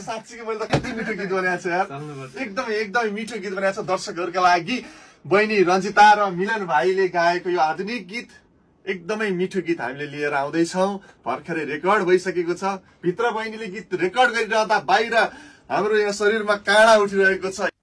साँच्चीकै मैले त कति मिठो गीत बनाएको छु यार, एकदमै मिठो गीत बनाएको छ दर्शकहरूका लागि। बहिनी रञ्जिता र मिलन भाइले गाएको यो आधुनिक गीत एकदमै मिठो गीत हामीले लिएर आउँदैछौँ। भर्खरै रेकर्ड भइसकेको छ। भित्र बहिनीले गीत रेकर्ड गरिरहँदा बाहिर हाम्रो यहाँ शरीरमा काँडा उठिरहेको छ।